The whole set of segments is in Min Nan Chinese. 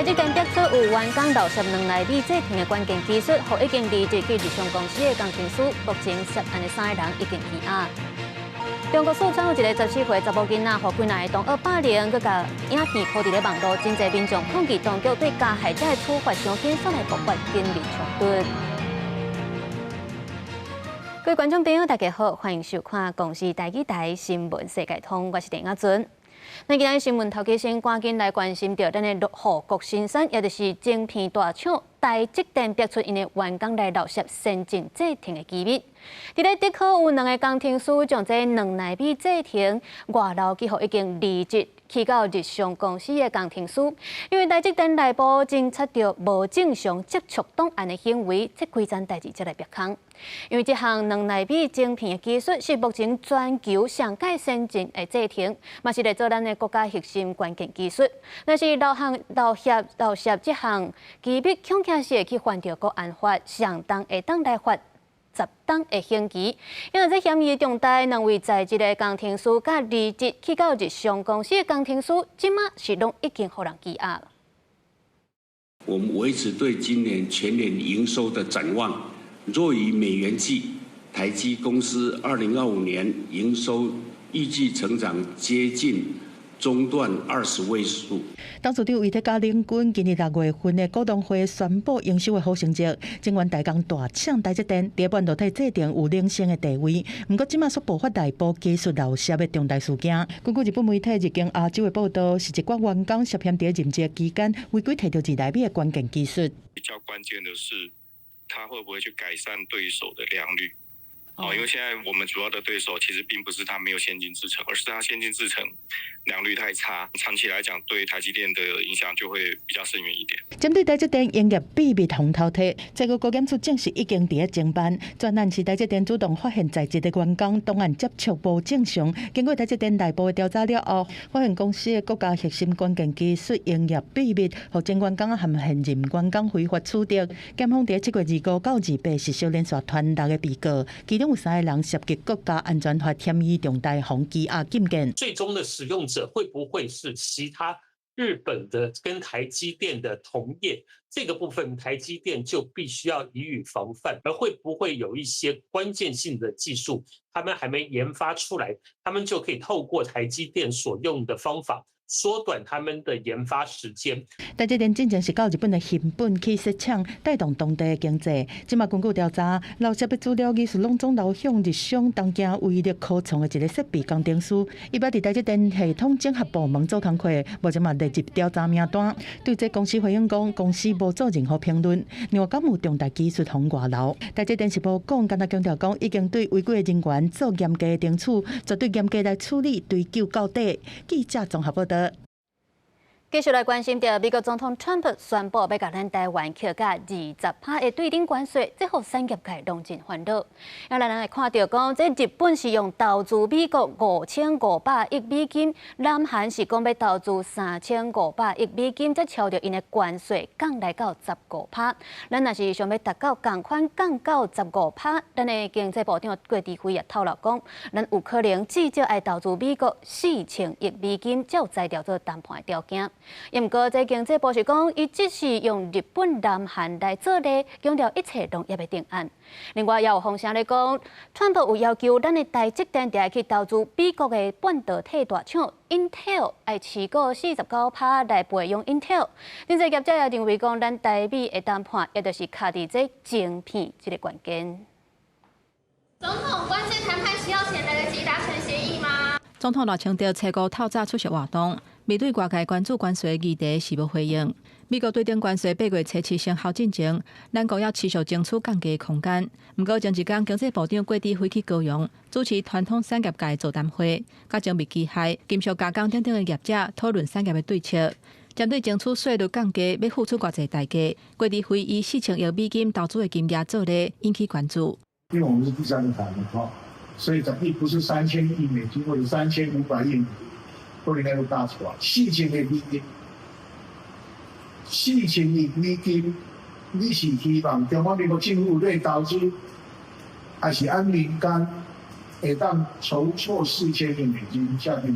台積電逼出有員工漏洩兩納米製程的關鍵技術，予已經離職去日商公司的工程師，目前涉案的三个人已經羈押。中國四川有一个14歲查某囡仔，予幾若个同學霸凌，閣共影片鋪佇咧網路，真濟民眾抗議當局對加害者的處罰傷輕，煞來爆發警民衝突。各位觀眾朋友，大家好，歡迎收看《公視台語台新聞世界通》，我是鄭亞尊。咱今日新聞頭家先趕緊來關心著咱的護國神山，也就是晶片大廠台積電，逼出𪜶的員工來漏洩先進製程的機密。佇咧竹科有兩个工程師將這兩納米製程外漏去予已經離職去到日商公司的工程師，因為台積電內部偵測著無正常接觸檔案的行為，這規層代誌才來曝空。因為這項兩納米晶片的技術是目前全球上蓋先進的製程，嘛是來做咱的國家核心關鍵技術。若是漏項漏洩漏洩這項機密，恐驚是會去犯著國安法，上重會當來罰10冬的刑期。因為這嫌疑重大，兩位在職的工程師佮離職去到日商公司的工程師，這馬是攏已經予人羈押。我們維持對今年全年營收的展望，若以美元計，台積公司2025年營收預計成長接近中段20位數。董事長威特加領軍今年6月份的股東會宣布營收的好成績，晶圓代工大廠台積電佇半導體製程有領先的地位。毋過這馬煞爆發內部技術漏洩的重大事件。根據日本媒體日經亞洲的報道，是一寡員工涉嫌佇任職期間違規提著2納米的關鍵技術。比較關鍵的是，他會不會去改善對手的良率？哦，因為現在我們主要的對手其實並不是他沒有先進製程，而是他先進製程良率太差，長期來講對台積電的影響就會比較深遠一點。針對台積電營業秘密予偷提，這個國檢署證實已經佇咧偵辦。專案是台積電主動發現在職的員工檔案接觸無正常，經過台積電內部的調查了後，發現公司的國家核心關鍵技術營業秘密，予前員工和現任員工非法取得。檢方佇7月25到28實施連續傳六个被告，其中有三个人涉及國家安全法嫌疑重大，予羈押禁見。最終的使用者會不會是其他日本的跟台積電的同業？這個部分台積電就必須要予以防範。而會不會有一些關鍵性的技術，他們還沒研發出來，他們就可以透過台積電所用的方法，縮短他們的研發時間。台積電進前是到日本的熊本去設廠，帶動當地的經濟。這馬根據調查，漏洩的資料其實攏總流向日商東京威力科創的一個設備工程師。伊捌佇台積電系統整合部門做工課，目前嘛列入調查名單。對這公司回應講，公司無做任何評論。另外，敢有重大技術予外流？台積電是無講，干焦強調講，已經對違規的人員做嚴格的懲處，絕對嚴格來處理，追究到底。記者綜合報道。繼續來關心著美國總統川普宣布欲共咱台灣扣價20趴的對等關稅，這予產業界攏真煩惱。啊，咱來看著講，這日本是用投資美國5500億美金，南韓是講欲投資3500億美金，才超著𪜶的關稅降來到15趴。咱若是想欲達到仝款降到十五趴，咱的經濟部長郭智輝也透露講，咱有可能至少愛投資美國4000億美金，才有才調做談判的條件。毋過，這經濟部是講，伊只是用日本、南韓來做例，強調一切攏猶未定案。另外，也有風聲咧講，川普有要求咱的台積電著愛去投資美國的半導體大廠 Intel，愛持股49趴來培養 Intel。經濟業者也認為講，咱台美的談判，也就是卡佇這晶片這个關鍵。總統關稅談判需要前來得及達成協議嗎？總統賴清德初五透早出席活動，面對外界關注關稅議題是無回應。美國對等關稅8月初7生效進前，咱國猶持續爭取降低空間。毋過前一工經濟部長郭智輝去高雄主持傳統產業界座談會，佮精密機械、金屬加工等等的業者討論產業的對策。針對爭取稅率降低，欲付出偌濟代價，郭智輝以4000億美金投資的金額做例，引起關注。因為我們是第三個談的話，所以總計不是3000億美金或者3500億，都應該都大出來。四千億美金，四千億美金，你是希望中華民國政府來投資，還是按民間會當籌措四千億美金下去？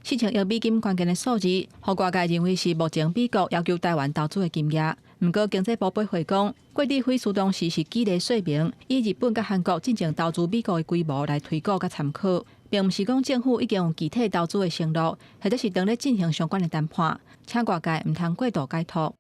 4000億美金關鍵的數字，予外界認為是目前美國要求台灣投資的金額。毋過經濟部駁回講，郭智輝司當時是舉例說明，以日本佮韓國進前投資美國的規模來推估佮參考，並毋是講政府已經有具體投資的承諾，或者是當咧進行相關的談判，請外界毋通過度解讀。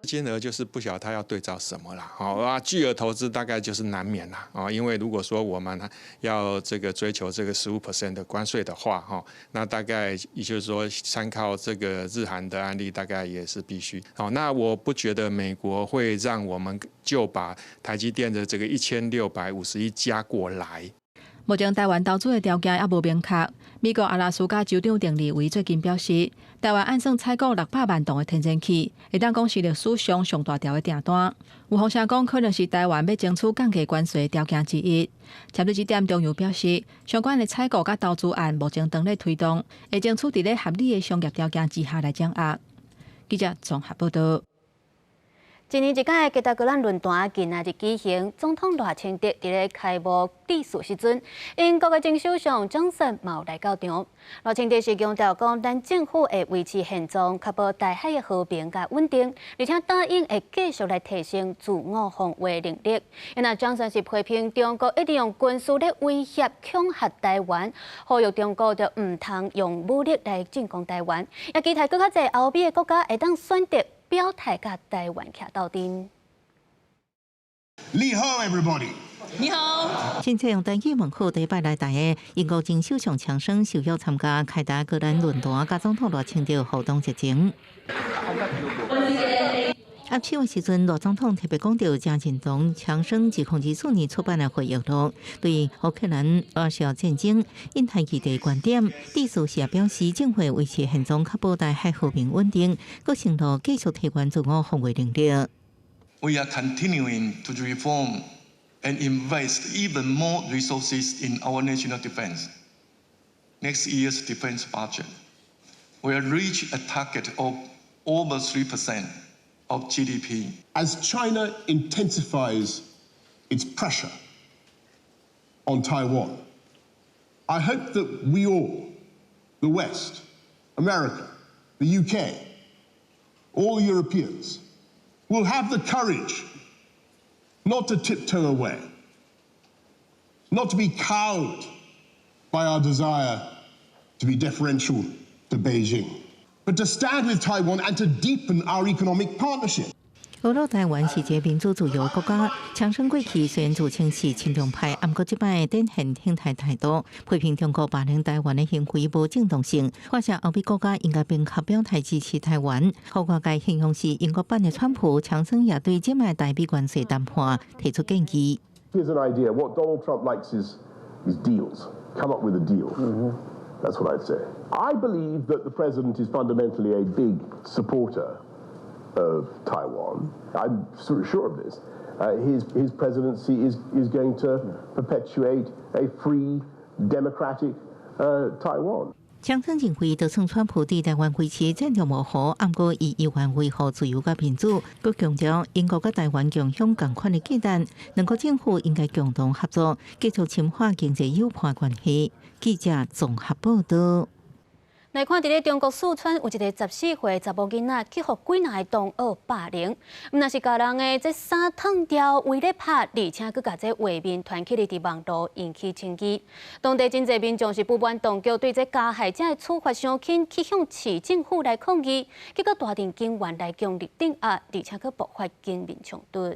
金額就是不曉得他要對照什麼啦，好啊，巨額投資大概就是難免啦，啊，因為如果說我們要這個追求這個15% 的關稅的話，哈，那大概也就是說參考這個日韓的案例，大概也是必須。好，那我不覺得美國會讓我們就把台積電的這個1650億加過來。目前台灣投資的條件猶無明確。美國阿拉斯加州長鄧利維最近表示，台灣按算採購600萬噸的天然氣，會當講是歷史上上大條的訂單。有風聲講，可能是台灣欲爭取降低關稅條件之一。針對這點，中油表示，相關的採購佮投資案目前當咧推動，會爭取佇咧合理的商業條件之下來掌握。記者綜合報道。一年一屆的吉達格蘭論壇今仔日舉行，總統賴清德佇咧開幕致辭時陣，英國的前首相強生嘛有來到場。賴清德是強調講，咱政府會維持現狀，確保台海的和平佮穩定，而且答應會繼續來提升自我防衛能力。若強生是批評中國一直用軍事來威脅恐嚇台灣，呼籲中國就毋通用武力來進攻台灣，也期待閣較濟歐美的國家會當選擇表態佮台灣徛鬥陣。你好，everybody。你好。親切用台語問好，第一擺來台的英國前首相強生受邀參加凱達格蘭論壇，佮總統賴清德互動熱情。握手的時陣，賴總統特別講到，誠認同強生2024年出版的回憶錄，對烏克蘭俄烏戰爭、印太議題觀點，致辭時也表示，政府維持現狀，確保台海和平穩定，閣承諾繼續提高自我防衛能力。 We are continuing to reform and invest even more resources in our national defense. Next year's defense budget will reach a target of over 3% of GDP. As China intensifies its pressure on Taiwan, I hope that we all, the West, America, the UK, all Europeans, will have the courage not to tiptoe away, not to be cowed by our desire to be deferential to Beijing, but to stand with Taiwan and to deepen our economic partnership. 俄羅台灣是一個民主自由國家，強生過去雖然自稱是親中派，毋過這擺展現挺台態度，批評中國霸凌台灣的行為無正當性，發現歐美國家應該明確表態支持台灣。予外界形容是英國版的川普，強生也對這擺台美關稅談判提出建議。 Here's an idea. What Donald Trump likes is deals. Come up with a deal. That's what I'd say. I believe that the president is fundamentally a big supporter of Taiwan. I'm sort of sure of this. His presidency is going to perpetuate a free, democratic Taiwan. 強生認為，就算川普對台灣維持戰略模糊，毋過伊依然維護自由佮民主。閣強調，英國佮台灣共享仝款的價值，兩國政府應該共同合作，繼續深化經濟友伴關係。記者綜合報道。來看，佇咧中國四川有一個14歲查某囡仔去予幾若个同學霸凌，毋但是共人的這衫脫掉，圍咧拍，而且閣共這畫面傳起來佇網路引起爭議。當地真濟民眾是不滿當局對這加害者的處罰傷輕，去向市政府來抗議，結果大陣警員來強力鎮壓，而且閣爆發警民衝突。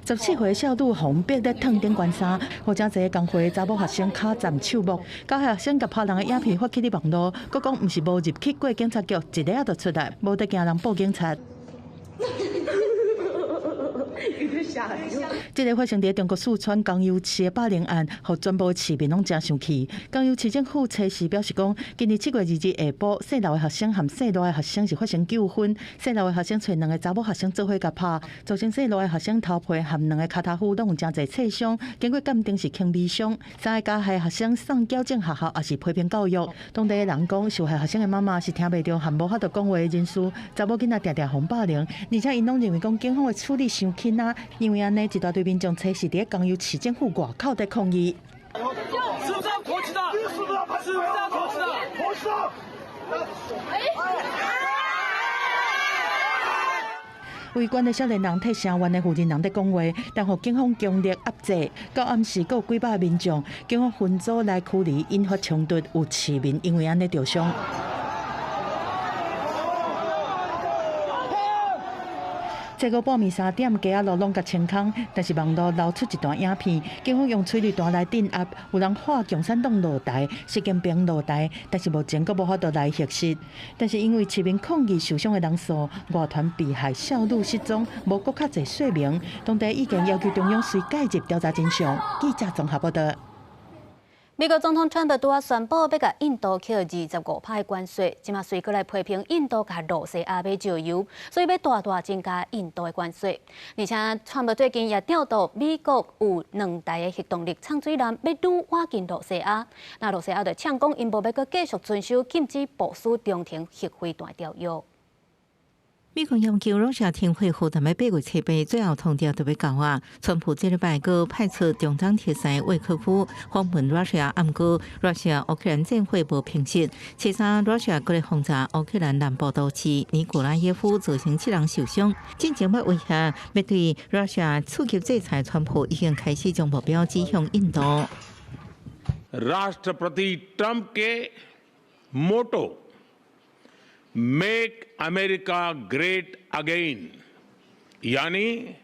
14歲少女予人逼咧脫頂懸衫，予誠濟共歲查某學生跤站手目，加害學生共拍人的影片發起佇網路，閣講毋是無入去過警察局，一下就出來，無得驚人報警察。這个發生佇中國四川江油市的霸凌案，予全部市民攏誠生氣。江油市政府初時表示講，今年7月2日下晡，細樓的學生和細大的學生是發生糾紛，細樓的學生揣兩个查某學生做伙共拍，造成細大的學生頭皮和兩个跤頭趺攏有誠濟擦傷，經過鑑定是輕微傷。三个加害學生送矯正學校，也是批評教育。當地的人講，受害學生的媽媽是聽袂著和無法度講話的人士，查某囡仔定定予霸凌，而且𪜶攏認為講警方的處理傷輕啊，因為按呢一大堆民眾初時佇江油市政府外口佇抗議。是不是要國旗的？是不是要國旗的？圍觀的少年人替聲援的婦人人咧講話，但予警方強力壓制。到暗時，閣有幾百民眾，警方分組來驅離，引發衝突，有市民因為按呢著傷。這個半暝3點，街仔路攏共清空，但是網路流出一段影片，警方用催淚彈來鎮壓，有人喊共產黨落台、習近平落台，但是目前閣無法度來核實。但是因為市民抗議受傷的人數，外團被害少女失蹤，無閣較濟說明，當地意見要求中央隨介入調查真相。記者綜合報道。美國總統川普拄仔宣布欲共印度扣25%的關稅，這馬隨閣來批評印度共露西亞買石油，所以欲大大增加印度的關稅。而且川普最近也調度美國有兩台的核動力藏水艦欲愈倚近露西亞，那露西亞就嗆講𪜶無欲閣繼續遵守禁止部署中程核飛彈條約。美國要求露西亞停火和談的8月7日最後通牒就欲到啊！川普這禮拜閣派出中東特使魏克夫訪問露西亞，毋過露西亞烏克蘭戰火無平息。初三露西亞閣咧轟炸烏克蘭南部都市尼古拉耶夫，造成七人受傷。進前欲威脅欲對露西亞次級制裁，川普已經開始將目標指向印度。 राष्ट्रपति ट्रंप के motto Make America Great Again，यानी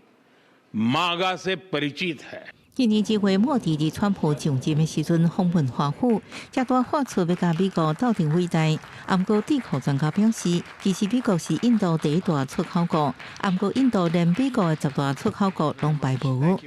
MAGA से परिचित है。今年2月，莫迪佇川普上任的時陣訪問華府，才拄喊出欲共美國鬥陣偉大。毋過智庫專家表示，其實美國是印度第一大出口國，毋過印度連美國的十大出口國攏排無。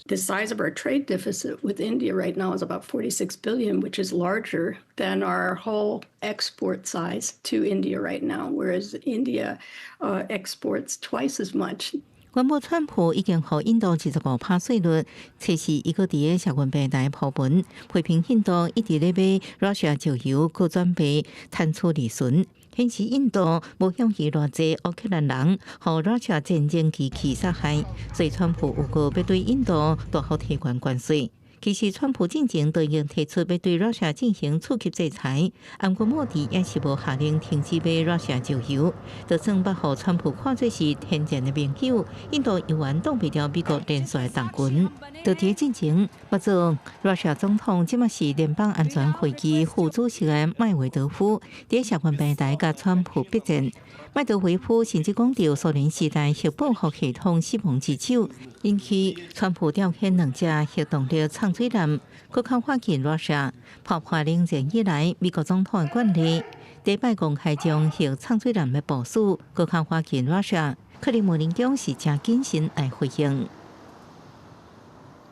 The size of our trade deficit with India right now is about 46 billion, which is larger than our whole export size to India right now, whereas India exports twice as much. 原本川普已經予印度25%稅率，測試伊閣佇个社群平台鋪文，批評印度一直咧買 Russia 石油，閣轉賣賺取利潤，顯示印度無向伊偌濟烏克蘭人，予 Russia 戰爭機器殺害，所以川普有閣欲對印度大幅提懸關稅。其實，川普進前都已經提出欲對 Russia 進行次級制裁，毋過莫迪也是無下令停止買 Russia 石油，就算欲予川普看做是天然的盟友，印度猶原擋袂牢美國連續的動軍。就佇進前，欲做 Russia 總統，這馬是聯邦安全會議副主席的麥維德夫，佇社群平台共川普筆戰。麥德維夫甚至講著蘇聯時代核報復系統死亡之手，引起川普調遣兩隻核動力藏水艦，閣較倚近 Russia，破壞冷戰以來美國總統的慣例。第一擺公開將核藏水艦的部署閣較倚近 Russia，克里姆林宮是誠謹慎來回應。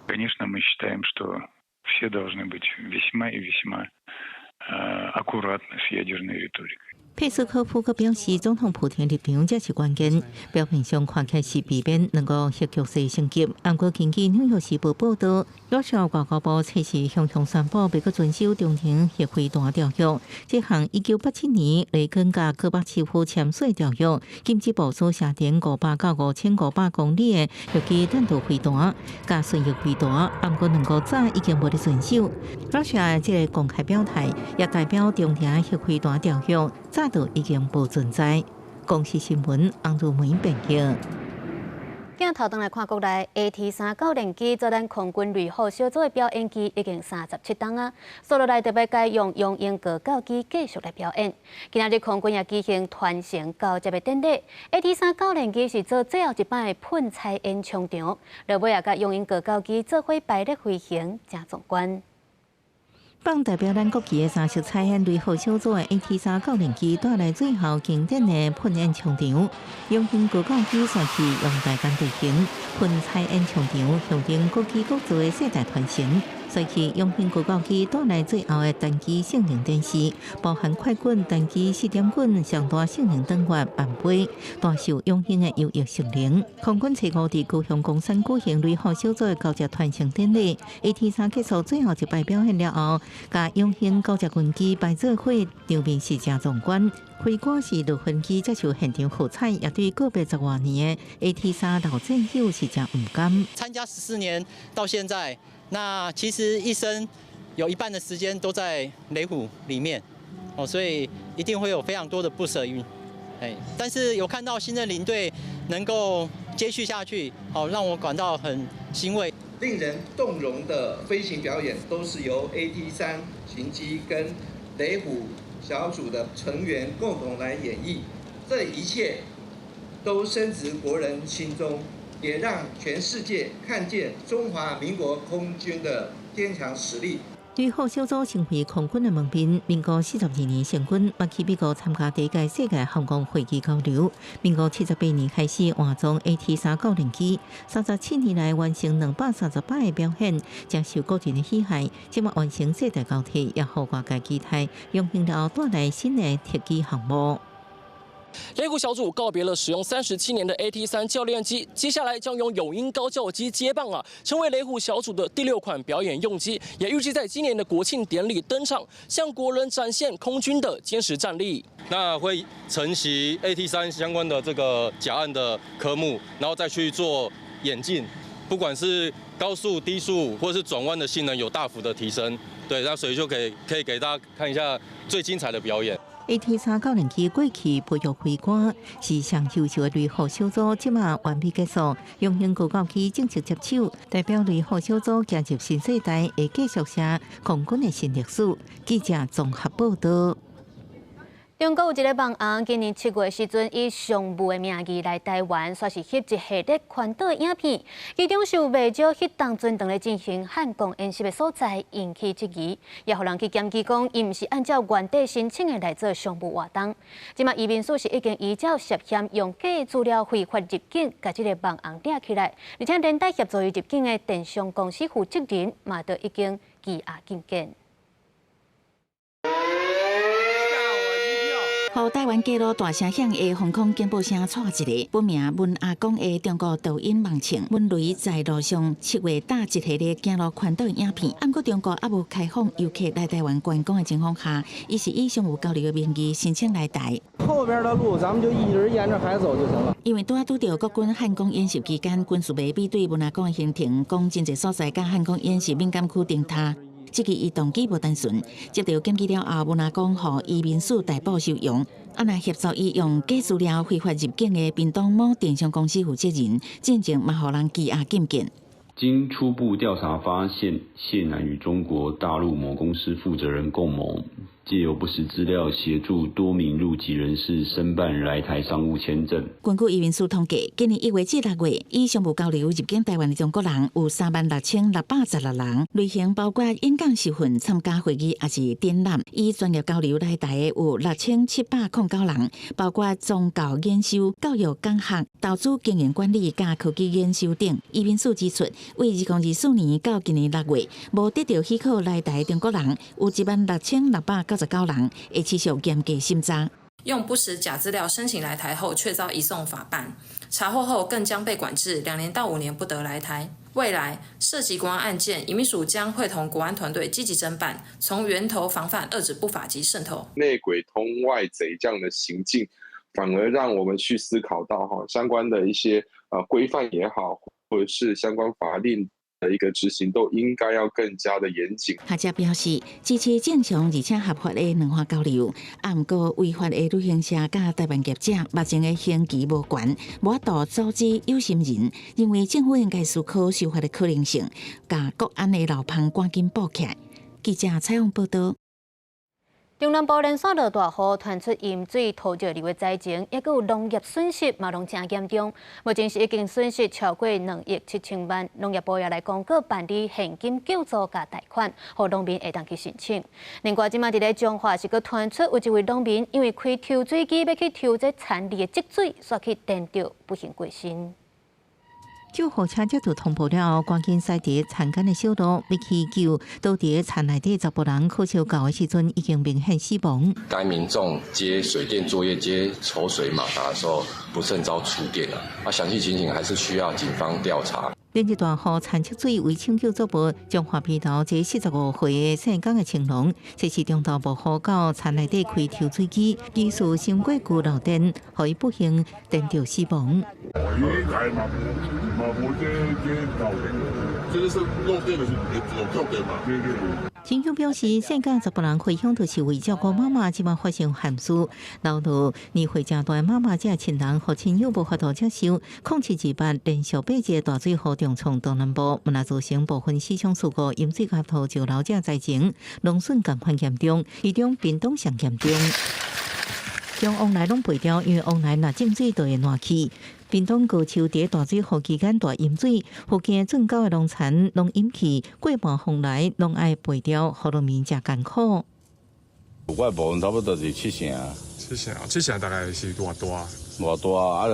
Конечно, мы считаем, что все должны быть весьма и весьма аккуратны с ядерной риторикой. 佩斯科夫閣表示，總統普廷立場才是關鍵。表面上看起來是避免兩國核局勢升級，毋過根據《紐約時報》報道，羅西外交部測試向向宣布，欲閣遵守中程核飛彈條約。這項1987年雷根佮戈巴契夫簽署條約，禁止部署射程500到5500公里的陸基彈道飛彈、佮巡弋飛彈。毋過兩國早已經無咧遵守。羅西亞這个公開表態，也代表中程核飛彈條約早就已經無存在。公視新聞，洪如梅編譯。鏡頭轉來看國內 AT-3教練機做咱空軍雷虎小組的表演機已經37冬啊，紲落來就欲改用雄鷹高教機繼續來表演。今仔日空軍也舉行傳承交接的典禮，AT-3教練機是做最後一擺的噴彩演衝場，落尾也共雄鷹高教機做伙排列飛行，誠壯觀。放代表咱國旗的三色彩煙雷虎小組的 AT-3教練機帶來最後經典的噴煙衝場，雄鷹高教機煞是用台間地形噴彩煙衝場，象徵國旗國造的世代傳承。所以，雄鷹高教機帶來最後的單機性能展示，包含快滾單機4點滾、上大性能登月、慢飛，大秀雄鷹的優異性能。空軍初五佇高雄岡山舉行雷虎小組的交接傳承典禮，AT-3結束最後一擺表演了後，共雄鷹交接軍機排做伙，場面是誠壯觀。開歌是落飛機接受現場喝彩，也對告別10外年的 AT-3老戰友是誠毋甘。參加14年到現在。那其實一生有一半的時間都在雷虎裡面，哦，所以一定會有非常多的不捨與，哎，但是有看到新任領隊能夠接續下去，好讓我感到很欣慰。令人動容的飛行表演都是由 AT-3 型機跟雷虎小組的成員共同來演繹，這一切都深植國人心中，也讓全世界看見中華民國空軍的堅強實力。雷虎小組成為空軍的門面。民國42年成軍，捌去美國參加第一屆世界航空會議交流。民國78年開始換裝 AT-3教練機，37年來完成238個表演，誠受國人的喜愛。這馬完成世代交替，也予外界期待，榮幸了後帶來新的特技項目。雷虎小組告別了使用37年的 AT-3教練機，接下來將用勇鷹高教機接棒啊，成為雷虎小組的第六款表演用機，也預計在今年的國慶典禮登場，向國人展現空軍的堅實戰力。那會承襲 AT-3相關的這個甲案的科目，然後再去做演進，不管是高速、低速或是轉彎的性能有大幅的提升。對，那所以就可以給大家看一下最精彩的表演。 AT-3教練機過去培育飛官，是上優秀的雷虎小組，這馬完美結束，榮幸高教機正式接手，代表雷虎小組加入新世代，會繼續寫空軍的新歷史。記者綜合報道。中國有一個網紅，今年7月時陣以商務的名義來台灣，煞是翕一系列環島影片，其中有袂少彼當陣當咧進行漢光演習的所在引起質疑，也予人去檢舉講，伊毋是按照原底申請的來做商務活動。這馬移民署是已經依照涉嫌用假資料非法入境，共這个網紅抓起來，而且連帶協助伊入境的電商公司負責人嘛都已經羈押禁見。予台灣街路大聲響的防空警報聲掣一个，本名文阿公的中國抖音網紅文雷在路上7月搭一系列行路環島影片。毋過中國猶無開放遊客來台灣觀光的情況下，伊是以商務交流的名義申請來台。後邊的路，咱們就一直沿着海走就行了。因為拄仔拄著國軍漢光演習期間，軍事部比對文阿公的行程，講真濟所在佮漢光演習敏感區頂踏。這個伊動機無單純，接著檢舉了後，文阿公予移民署逮捕收容。啊，若協助伊用假資料非法入境的屏東某電商公司負責人，進前嘛予人羈押禁見。經初步調查發現，謝男與中國大陸某公司負責人共謀，藉由不實資料協助多名入籍人士申辦來台商務簽證。根據移民署統計，今年1月至6月，以商務交流入境台灣的中國人有36,616人，類型包括演講受訓、參加會議，抑是展覽。以專業交流來台的有6,709人，包括宗教研修、教育講學、投資經營管理佮科技研修等。移民署指出，為2024年到今年6月，無得到許可來台的中國人有16,699人，會持續嚴格審查。用不實假資料申請來台後，卻遭移送法辦，查獲後更將被管制2年到5年，不得來台。未來涉及國安案件，移民署將會同國安團隊積極偵辦，從源頭防範遏止不法及滲透。內鬼通外賊這樣的行徑，反而讓我們去思考到哈相關的一些規範也好，或者是相關法令的一個執行都應該要更加的嚴謹。學者表示支持正常而且合法的兩岸交流，啊，毋過違法的旅行社佮台灣業者目前的刑期無懸，無法度阻止有心人。認為政府應該思考修法的可能性，共國安的漏縫趕緊補起來。記者採訪報道。中南部連續落大雨，傳出淹水土石流的災情，抑閣有農業損失嘛，攏誠嚴重。目前是已經損失超過2億7千萬。農業部也來公告辦理現金救助佮貸款，予農民會當去申請。另外，這馬佇咧彰化是閣傳出有一位農民因為開抽水機欲去抽這田裡的積水，煞去電著，不幸過身。救護車接到通報了後，趕緊駛佇田間的小路，欲去救倒佇田內底查埔人，可惜到的時陣已經明顯死亡。該民眾接水電作業接抽水馬達的時候，不慎遭觸電了。啊，詳細情形還是需要警方調查。連日大雨，田積水為搶救作物，彰化陂頭這45歲的姓江的青農，這是中晝冒雨到田內底開抽水機，技術傷過舊漏電，予伊不幸電著死亡。嘛無這漏電，這個是漏電的是有跳電嘛？對對對。親友表示，世界查埔人回鄉就是為照顧媽媽，這擺發生憾事，留落年歲誠大媽媽這親人和親友無法度接受。07/28連續8日大水雨重創東南部，嘛造成部分死傷事故、淹水佮土石流這災情，農損仝款嚴重，其中屏東上嚴重。將往來攏賠掉，因為往來若浸水就會爛去。屏東高丘佇大水雨期間大淹水，附近圳溝的農田攏淹去，過半風來攏愛賠掉，予農民誠艱苦。我的部分差不多是七成。七成，七成大概是偌大？偌大啊？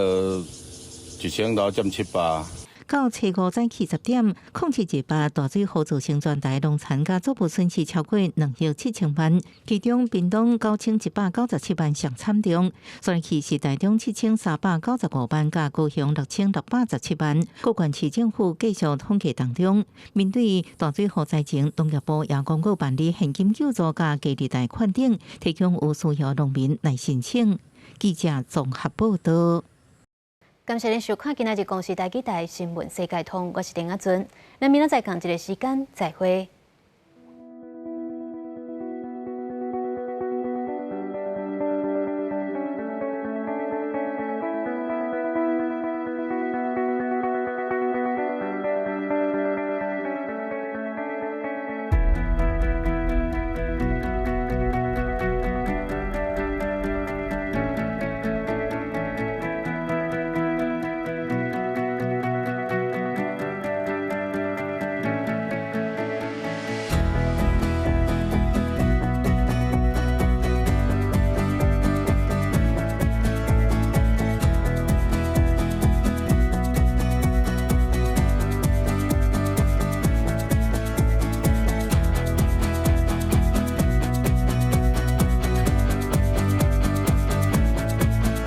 就1000頭佔700。到初五早起10點，07/28大水雨造成全台農田佮作物損失超過2億7千萬，其中屏東9197萬上慘重，雪梨是台中7395萬，佮高雄6617萬。各縣市政府繼續統計當中，面對大水雨災情，農業部也公告辦理現金救助佮低利貸款等，提供有需要農民來申請。記者綜合報道。感謝您收看今仔日公視台語台新聞世界通，我是丁阿尊。咱明仔載仝一个時間再會。